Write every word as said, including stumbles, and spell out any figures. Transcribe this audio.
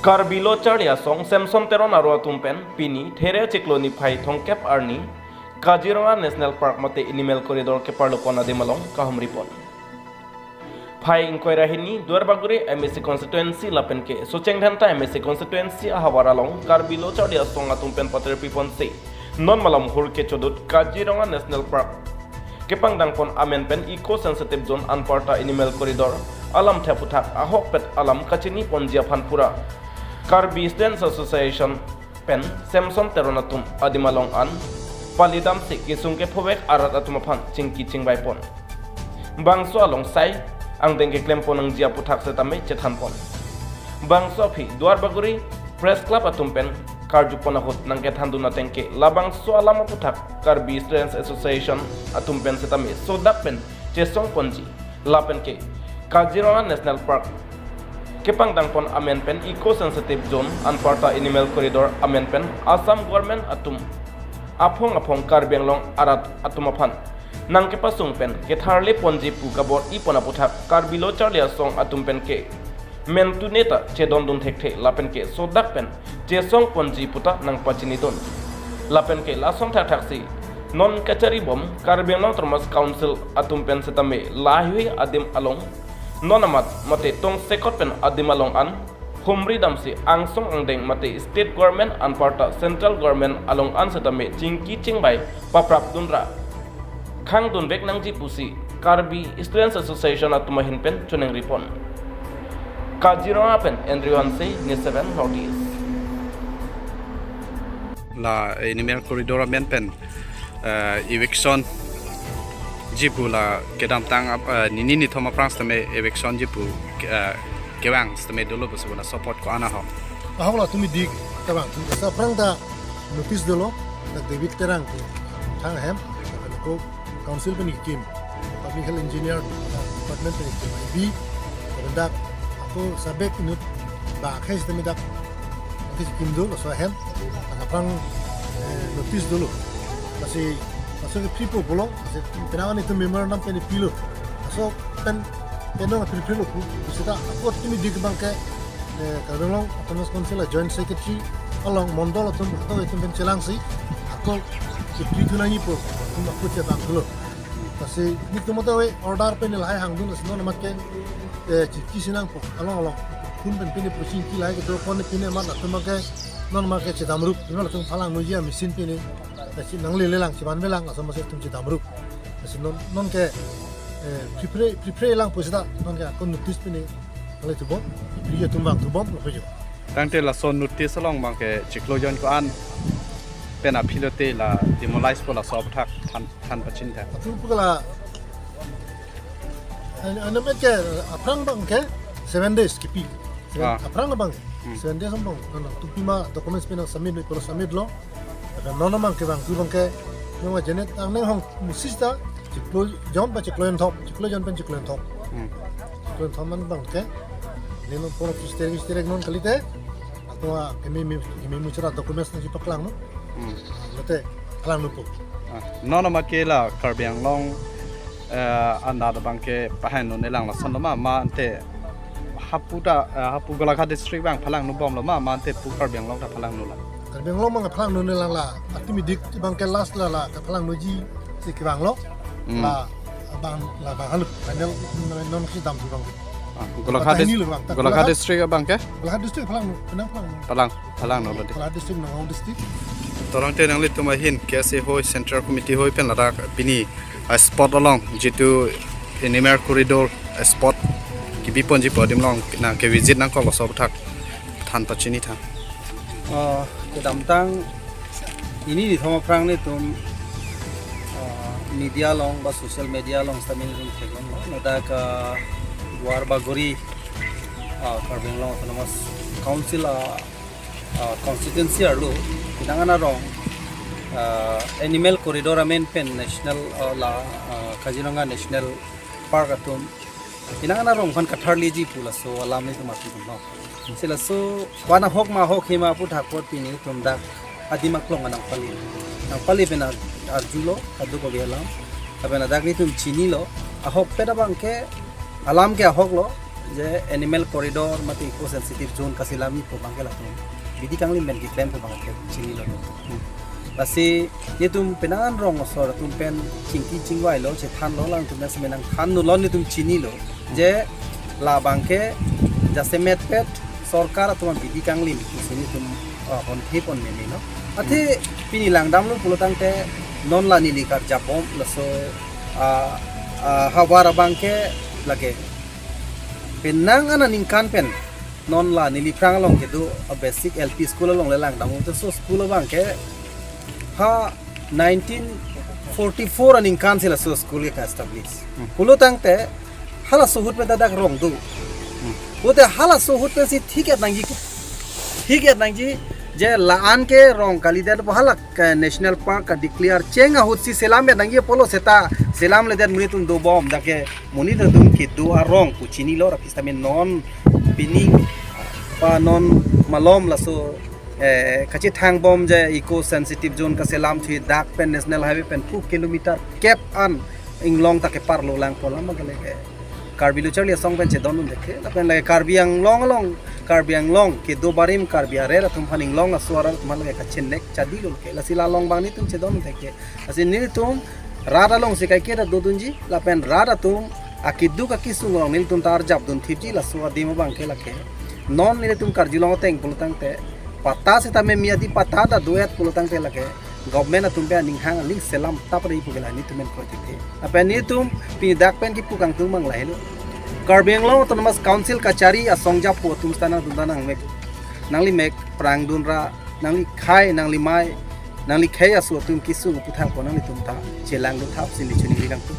Karbi Lo Charli Asong Samson Teron aro atum pen pini There chiklo niphai thomkep arni Kaziranga National Park mate Animal Corridor keparlopon adim along kahumripon. Phai ingkoi ra hini Duarbagori M A C constituency lapen ke Socheng Dhenta M A C constituency ahavar along Karbi Lo Charli Asong atum pen paterpiponsi non malom hur kechodut Kaziranga National Park kepangdangpon amen pen eco sensitive zone anparta Animal Corridor alamthe aphuthak ahokpet alam kachiniponji aphan pura Karbi Students Association pen Samson Teron atum adim along an palidamsi kesung kephovek arat atum aphan chingki chingvaipon. Bangso along sai angdeng keklempon nangji aphuthak setame chethanpon. Bangso aphi Duarbagori Press Club atum pen karjupon ahut nangkethandun ateng ke labangso alam aphuthak Karbi Students Association atum pen setame sodak pen chesongponji lapen ke Kaziranga National Park kepangdangpon amen pen eco sensitive zone anparta Animal Corridor amen pen Assam government atum aphong aphong Karbi Anglong arat atum aphan nangkepasung pen ketharleponji pu kabor-ipon aphuthak Karbi Lo Charli Asong atum pen ke mentune ta chedondun thekthe lapen ke sodak pen chesongponji puta nangpachinidun. Lapen ke lason thakthaksi non kacharibom Karbi Anglong Autonomous Council atum pen setame laheihui adim along non amat mate tongsekot pen adim along an humridamsi angsong angdeng mate state government anparta central government along an setame chingki chingvai paprapdunra khangdunvek nangji pusi Karbi Students Association atum ahin pen chonengripon. Kaziranga pen Andrew Hanse, News seven North East. La Animal Corridor amen pen eh, eviction ji pu la kedamtang ap- eh, nini nithom aphrang setame eviction ji pu eh, kevang setame dolo pusi pu la support ko-an ahok. Ahok la tumi dik kevang tu sa aphrang ta notice dolo, na David Terang ke thang hem, ko council pen ikim, public health engineer department pen ikim, I B, kemudian ako sabek inut ba akhai setame dak, akhai ikim dolo, so hem, aphrang eh, notice dolo. Lasi, laso ke pipo pulo, lasi penang ani tu memorandum pen pilo. Laso pen, pen nong prepare lo pu, sita ako tumi dik abang ke, eh, Karbi Anglong Autonomous Council a Joint Secretary along mondol atum, atum atum pen chelangsi, ako secretary tu nangji pu, atum ako chethan dolo. Lasi, nitum atum order pen lahai hangdun, lasi non amat ke, eh, chingki sinangpo, along along. Phone pen pine pusi chingki lahai kedo kon pine amat atum ke, non amat ke chedamrup, non atum phalangnoji a machine pine, lasi nanglelelang, chevanvelang, laso amat atum chedamrup. Lasi non, non ke, eh, prepare, prepare lang pu sita, non ke ako notice pine, nangle thubom, prepare atum vangthubom, lapu jo. Tangte laso notice along abang ke chiklo jon ko-an pen aphi lote la demolish po laso aphuthak than, than pachinitha. Atum pu ke la, an-, anamet ke aphrang abang ke seven days kipi. Seven, Ah. aphrang abang ke. Hmm. Seven days abang. Ano, tumi ma documents pen submit, ipolo submit lo. Lapen non abang ke vangthu abang ke, non ma jenet ang neng hong musis ta, chiklo jon pa chiklo enthom, chiklo jon pen chiklo enthom. Hmm. Chiklo enthom man abang ke, neno poro chis terek, chis terek non kalite, ako a kemi mi, kemi muchra documents nangji paklang no. Hmm. Lote, paklangnopo. Ah, non amat ke la Karbi Anglong, eh, anat abang ke pahenonelang lason lo ma, ma ante hapu ta, eh, hapu Golaghat district abang phalangnobomlo ma, ma ante pu Karbi Anglong ta phalangno la. Karbi Anglong abang phalangnone lang la, atumi dik abang ke last la la, kaphalangnoji si kevanglo, Hmm. la abang la abang halup, final non si damthu abang. Ah, Golaghat Patah dis-, ini lo abang, tak Golaghat Golaghat. district abang ke? Golaghat district phalangno, penang phalangno. Phalang, phalangno lo di. Golaghat district, Nagaon district. Tolangte nanglitum ahin, K S A hoi, Central Committee hoi pen ladak pini a spot along, jitu Animal Corridor a spot kibiponji pu adim along nangke visit nangkok laso aphuthak than pachinitha. Ah, kedamtang nini nithom aphrang nelitum, ah, media along ba social media along setame nelitum theklonglo. Ladak, ah, Duarbagori, ah, Karbi Anglong Autonomous Council, ah, ah, constituency arlo, penang an arong, ah, Animal Corridor amen pen national, ah, la, ah, Kaziranga National Park atum, penang an arong aphan katharleji pu laso alam nelitum atum no. Si laso ko-an ahok ma ahokhe ma aphuthak apot pini nelitum dak adim aklong nangpali. Nangpali pen ar-, arjulo, kadokave alam. Lapen ladak nelitum chinilo, ahokpet abang ke, alam ke ahok lo, je animal corridor mate eco sensitive zone kaselamji pu abangke latum bidi kanglim pen keklem pu abangke chinilo. Hmm. Lasi nelitum penang an rong asor atum pen chingki chingvailo, chethanlo, alangtum pen semenang than nulon nelitum chinilo. Je labangke jasemet pet sorkar atum bidi kanglim pusi nelitum ah, honthip on meme no. Athe pini langdamlo pulo tangte non la neli karjap bom laso ah, ah, havar abangke lake penang an aningkan pen non la neli aphrang along kedo a basic L P school along le langdam te laso school abangke ha nineteen forty-four aningkan si laso school ke establish. Hmm. Pulo tangte halaso ahut pen ta dak rong do. Hmm. Pute halaso ahut pensi thik-et nangji, thik-et nangji je la-an ke rong kalidet pu hala ke National Park kadeclare cheng ahut si selam-et nangji pulo seta selamledet monit atum dobom, dak ke monit atum kedo arong pu chinilo, ra pista me non pini pa non malom laso eh, kachethang bom je eco sensitive zone kaselam thu dak pen national highway pen pu kilometer kep an inglong ta keparlo lang pu alam abangke lake Karbi Lo Charli Asong pen chedondun thek-e, lapen lake Karbi Anglong along, Karbi Anglong kedo barim Karbi arat atum aphan inglong aso arat atum aphan lake kachenek chadilo ke, lasi la along abang nelitum chedondun thek-e. Lasi nelitum rat alongsi kaike ta dodunji, lapen rat atum akeduk akesung along nelitum ta arjapdun thipji, laso adim abangke lake non nelitum karjulong ateng pulo tangte patta seta meme, adi patta ta do-et pulo tangte lake government atum pen aning hang aling selam tap rei pu ke la nelitum pen kroitik-e. Lapen nelitum pini dak pen kipu kangtung abang lahelo. Karbi Anglong Autonomous Council kachari asong japo atum seta nangdun ta nangmek, nanglimek prangdun ra, nanglikhei, nanglimai, nanglikhei aso atum kesung aputhak ko nanglitum ta chelangdun thap si neli choningri kangtung.